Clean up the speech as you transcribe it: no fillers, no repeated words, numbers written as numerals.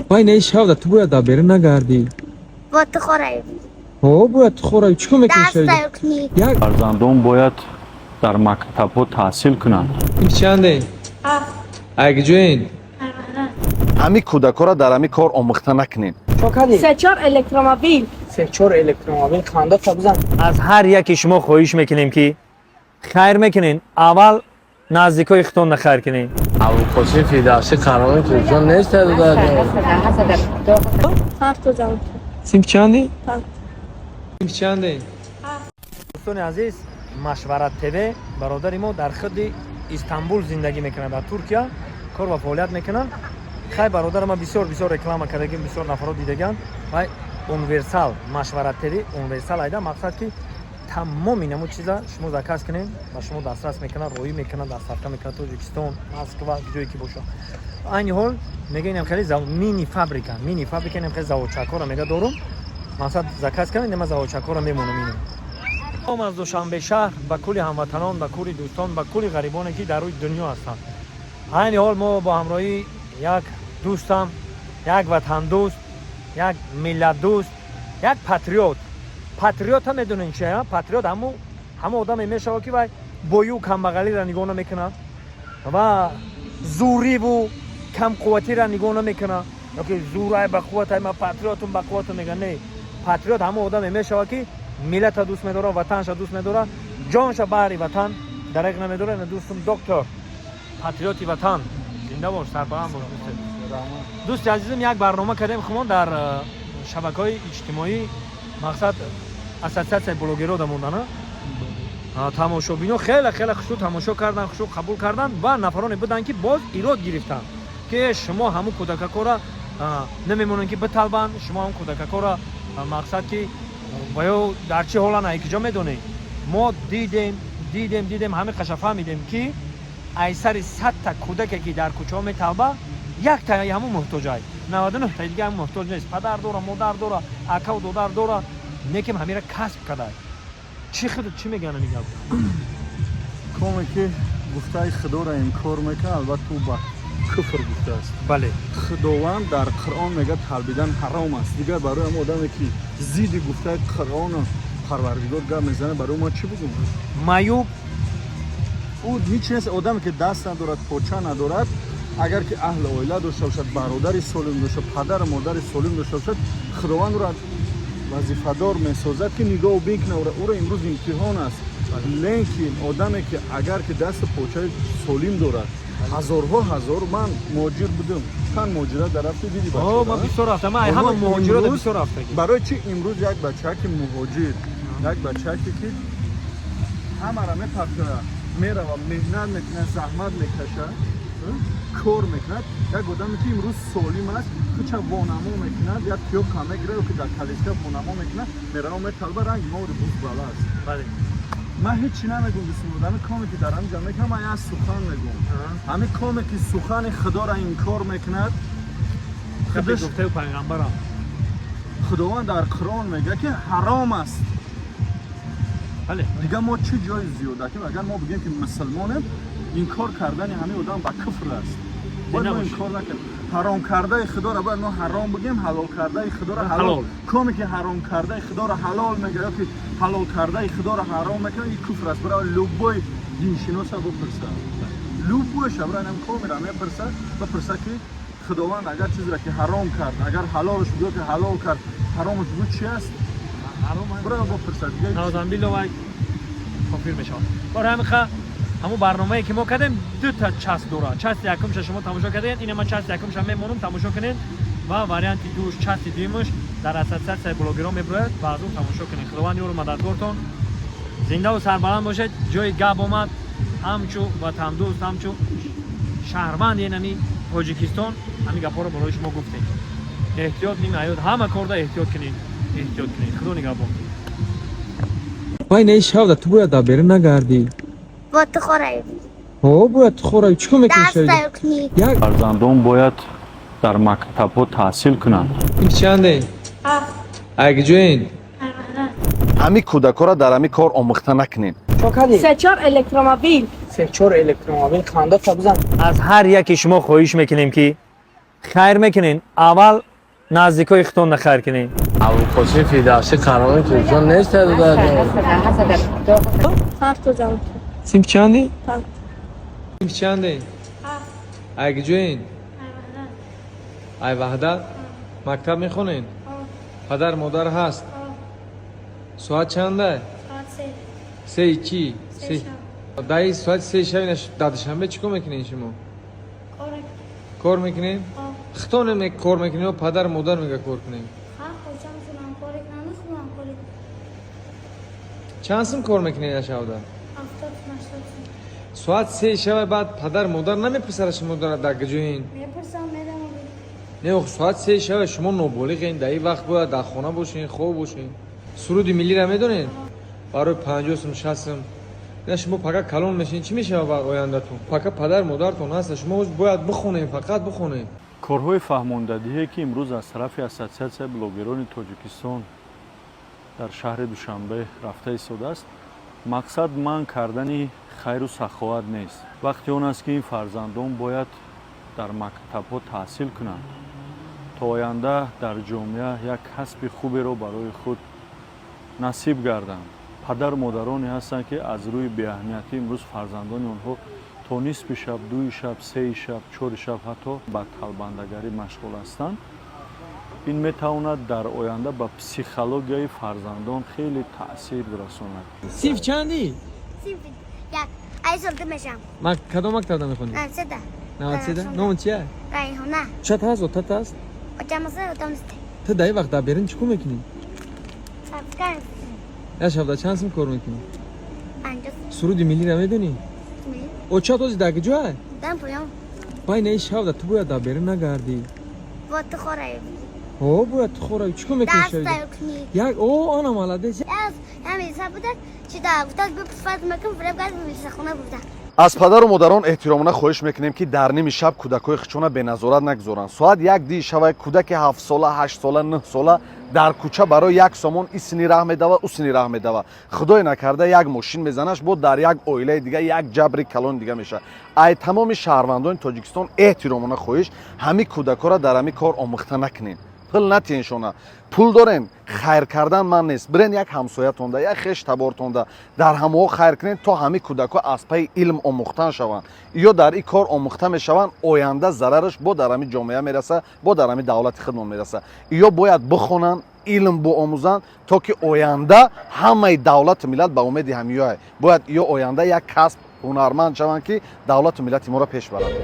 Вай не, шавда ту бояд дар берун нагардӣ. Бо ту хораем. Ҳо, бояд ту хораи. Чӣ кор мекунӣ Даст шавида? тайёр кунӣ. Як Фарзандон бояд дар мактабҳо таҳсил кунанд. Ин чанде? Ай куҷоен? Ҳамин кӯдакҳоро дар ҳамин кор омӯхта накунед. Чо кардӣ? Се-чор электромобил. Се-чор электромобил, ханда та бизан. Аз ҳар яке шумо хоҳиш мекунем, ки хайр мекунен, аввал наздикои худтонро хайр кунен. Абулқосим Фирдавсӣ қаҳрамони Тоҷикистон нест? Ҳафт зан. Синф чанде? Панҷ. Синф чанде? Дӯстони азиз, Машварат ТВ, бародари мо дар худи Истанбул зиндагӣ мекунад, дар Туркия кор ва фаъолият мекунанд. Хай, бародари ма бисёр бисёр реклама кардагим, бисёр нафарро дидаган. Вай универсал, Машварат ТВ универсал айда, мақсад ки тамоми намуд чиза шумо заказ кунед, ба шумо дастрас мекунад, роӣ мекунад, доставка мекунад, Тоҷикистон, Москва, ҷое ки бошад. Айни ҳол мега, инам хеле мини фабрика, мини фабрика, инам хеле заводчакҳоро мега дорум. Мақсад, заказ кунед, инама заводчакҳоро мемонам. Инам Салом аз Душанбе шаҳр ба кулли ҳамватанон, ба кулли дӯстон, ба кулли ғарибоне, ки дар рӯи дунё ҳастанд. Айни ҳол мо бо ҳамроҳии як дӯстам, як ватандӯст, як миллатдӯст, як патриот. Патриота медонен чи? Патриот ҳаму одаме мешавад, ки вай бою камбағалиро нигоҳ намекунад ва зӯриву камқувватиро нигоҳ намекунад, ёки зӯрай ба қувватай, ма патриотум, ба қувватум мега. Не, патриот ҳамон одаме мешавад, ки миллата дӯст медорад, ватанша дӯст медорад, ҷонша баҳри ватан дареғ намедорад. Ина дӯстум, доктор, патриоти ватан, зинда бош, сарбаланд бош, дӯсте. Дӯсти азизм, як барнома кардем хумон дар шабакаҳои иҷтимоӣ, мақсад, ассотсиатсияи блогерро дамондана. Тамошобино хеле хеле хушрӯ тамошо кардан, хушрӯ қабул кардан ва нафароне буданд, ки боз ирод гирифтанд, ки шумо ҳамун кӯдакакора намемонанд, ки биталбанд, шумо ҳамун кӯдакакора, мақсад ки ва ё дар чӣ ҳолан, ай куҷо медонед. Мо дидем, дидем, дидем, ҳамин қаша фаҳмидем, ки ай сари 100-та кӯдаке, ки дар кӯчаҳо металба, якта ҳамун муҳтоҷай, 99-таи дига ҳамун муҳтоҷ нест. Падар дора, модар дора, акаву додар дора, некем ҳамира касб кардай. Чӣ худ чӣ мегӯян ҳамин гап? Коме ки гуфтаи Худоро инкор мекунад, албатта, ӯ ба куфр гуфтааст. Худованд дар Қуръон мегӯяд, талбидан ҳаром аст. Дигар барои ҳам одаме, ки зидди гуфтаи Қуръону Парвардигор гап мезанад, барои мо чӣ бигӯм? Маъюб. Ӯ ҳеҷ нест. Одаме, ки даст надорад, поча надорад, агар ки аҳли оила дошта бошад, бародари солим дошта, падару модари солим дошта бошад, Худованд ӯро вазифадор месозад, ки нигоҳ бикна ӯро. Ӯро имрӯз имтиҳон аст. Лекин одаме, ки агар ки дасту почаи солим дорад, ҳазорҳо ҳазор ман муҳоҷир будам, чанд муҳоҷират дар рафти диди. О, ман бисёр рафтам, ман ҳама муҳоҷирода бисёр рафтагӣ. Барои чӣ имрӯз як бачаки муҳоҷир, як бачаке, ки ҳамара мепартояд, мерава, меҳнат мекунад, заҳмат мекашад, кор мекунад, як одаме, ки имрӯз солим аст, куча вонамо мекунад, як тиёка мегирад ё ки дар коляска вонамо мекунад, мерава, металба, ранги мори бузбала аст. Ман ҳеҷ чӣ намегӯм, бисмилла. Ҳамин коме, ки дар ҳамин ҷа мекунам, ман як сухан мегӯм. Ҳамин коме, ки сухани Худоро инкор мекунад, худаш гуфтаю пайғамбарам. Худованд дар Қуръон мегӯяд, ки ҳаром аст. Дигар мо чӣ ҷои зиёдатем? Агар мо бигӯем, ки мусулмонем, инкор кардани ҳамин одам ба куфр аст. Бояд мо набошед. инкор накунем. Ҳаром кардаи Худоро бояд мо ҳаром бигӯем, ҳалол кардаи Худоро ҳалол. Ҳалол. Коме, ки ҳаром кардаи Худоро ҳалол мегӯяд ё ки ҳалол кардаи Худоро ҳаром мекунад, ин куфр аст. Барои любой диншиноса бипурса, любой шабра ҳам комера мепурса, бипурса, ки Худованд агар чизеро, ки ҳаром кард, агар ҳалолш бигӯ, ки ҳалол кард, ҳаромаш бигӯ, чи аст? Барои бипурса, дига. Наузубилло, вай кофир мешавад. Барои ҳамин ха ҳамун барномае, ки мо кардем, дута часть дорад. Части якумша шумо тамошо кардед, ина ман части якумша мемонам, тамошо кунед ва варианти душ, части дуюмаш дар ассотсиатсияи блогерон мебирояд ва аз он тамошо кунед. Худованд ёру мададгортон, зиндаву сарбаланд бошед. Ҷои гап омад, ҳамчу ватандӯст, ҳамчу шаҳрванди инами Тоҷикистон ҳамин гапҳоро барои шумо гуфтем. Эҳтиёт ним ҳаёт, ҳама корда эҳтиёт кунед, эҳтиёт кунед. Худо нигаҳбон. Вай не, шавда ту бояд дар берун нагардӣ. Бо ту хораем. Ҳо, бояд ту хораи. Чӣ кор мекунӣ Даст шавида? тайёр кунӣ. Як Фарзандон бояд дар мактабҳо таҳсил кунанд. Ин чанде? Ай куҷоен? Ҳамин кӯдакҳоро дар ҳамин кор омӯхта накунед. Чо кардӣ? Се-чор электромобил. Се-чор электромобил, ханда та бизан. Аз ҳар яке шумо хоҳиш мекунем, ки Хайр мекунен, аввал наздикои худтонда хайр кунен. Абуқосим Фирдавсӣ қаҳрамони Тоҷикистон нест, дадаҷон. Ҳафт зан. Синф чанди? Панҷ. Синф чанде? Ай куҷоен? Ай Ваҳдат? Мактаб мехонен? Падар модар ҳаст? Соат чанда? Сеи чӣ? Даи соати 3 шаби дар Душанбе чӣ кор мекунед шумо? Кор мекунед? Худтон кор мекунед ё падар модар мега кор кунед? Чанд сум кор мекунед шавда? Соат 3 шаба баъд падар модар намепурсад шумо дар куҷоин? Не, ох, соат 3 шаба шумо ноболиғен, дар ин вақт бояд дар хона бошен, хоб бошен. Суруди миллиро медонед? Барои 50 сум, 60 сум. На, шумо пака калон мешин, чӣ мешава ба ояндатон? Пака падар модартон ҳаст, шумо бояд бихонем, фақат бихонем. Корҳои фаҳмондадиҳе, ки имрӯз аз тарафи Ассотсиатсияи блогерони Тоҷикистон дар шаҳри Душанбе рафта истодааст, мақсад манъ кардани хайру саховат нест. Вақти он аст, ки ин фарзандон бояд дар мактабҳо таҳсил кунанд, то оянда дар ҷомеа як касби хуберо барои худ насиб гарданд. Падару модароне ҳастанд, ки аз рӯи беаҳамиятӣ имрӯз фарзандони онҳо то нисфи шаб, 2-и шаб, 3-и шаб, 4-и шаб ҳатто ба талбандагарӣ машғул ҳастанд. Ин метавонад дар оянда ба психологияи фарзандон хеле таъсир бирасонад. Синф чанди? Синфи як. Ай сол ду мешам. Кадом мактабда мехонӣ? 93-да. 93-да? Номи чия? Райҳона. Чат ҳаст, отат ҳаст? Очамаса, отам нест. Ту дар ин вақт дар берун чӣ кор мекунӣ? Сабкар. Я шабда чанд сум кор мекунӣ? 50. Суруди миллиро медонӣ? Очат ози дар куҷоа? Дан поён. Байнаи шабда ту бояд дар берун нагардӣ. Бо ту хораи. О, бояд ту хораи. Чӣ кор мекунӣ Даст шабида? тайёр кунӣ. Як о, ана молодец. Аз ҳамин сабуда чи да гуфтас бипусфат макун, фиреб кард, милисахона бурда. Аз падару модарон эҳтиромона хоҳиш мекунем, ки дар ними шаб кӯдакҳои худшона беназорат нагузоранд. Соат 1 дии шава кӯдаки 7-сола, 8-сола, 9-сола дар кӯча барои 1 сомон исини раҳ медава, усини раҳ медава. Худое накарда, як мошин мезанаш, бо дар як оилаи дига як ҷабри калони дига мешавад. Ай тамоми шаҳрвандони Тоҷикистон эҳтиромона хоҳиш: ҳамин кӯдакҳоро дар ҳамин кор омӯхта накунем, пул натиеншона. Пул дорен, хайр кардан ман нест. Бирен, як ҳамсоятонда, як хеш табортонда дар ҳамоҳо хайр кунед, то ҳамин кӯдакҳо аз пайи илм омӯхтан шаванд. Ё дар ин кор омӯхта мешаванд, оянда зарараш бо дар ҳамин ҷомеа мераса, бо дар ҳамин давлати худмон мераса. Ё бояд бихонанд, илм боомӯзанд, то ки оянда ҳамаи давлату миллат ба умеди ҳамиёе. Бояд ё оянда як касб ҳунарманд шаванд, ки давлату миллати моро пеш баранд.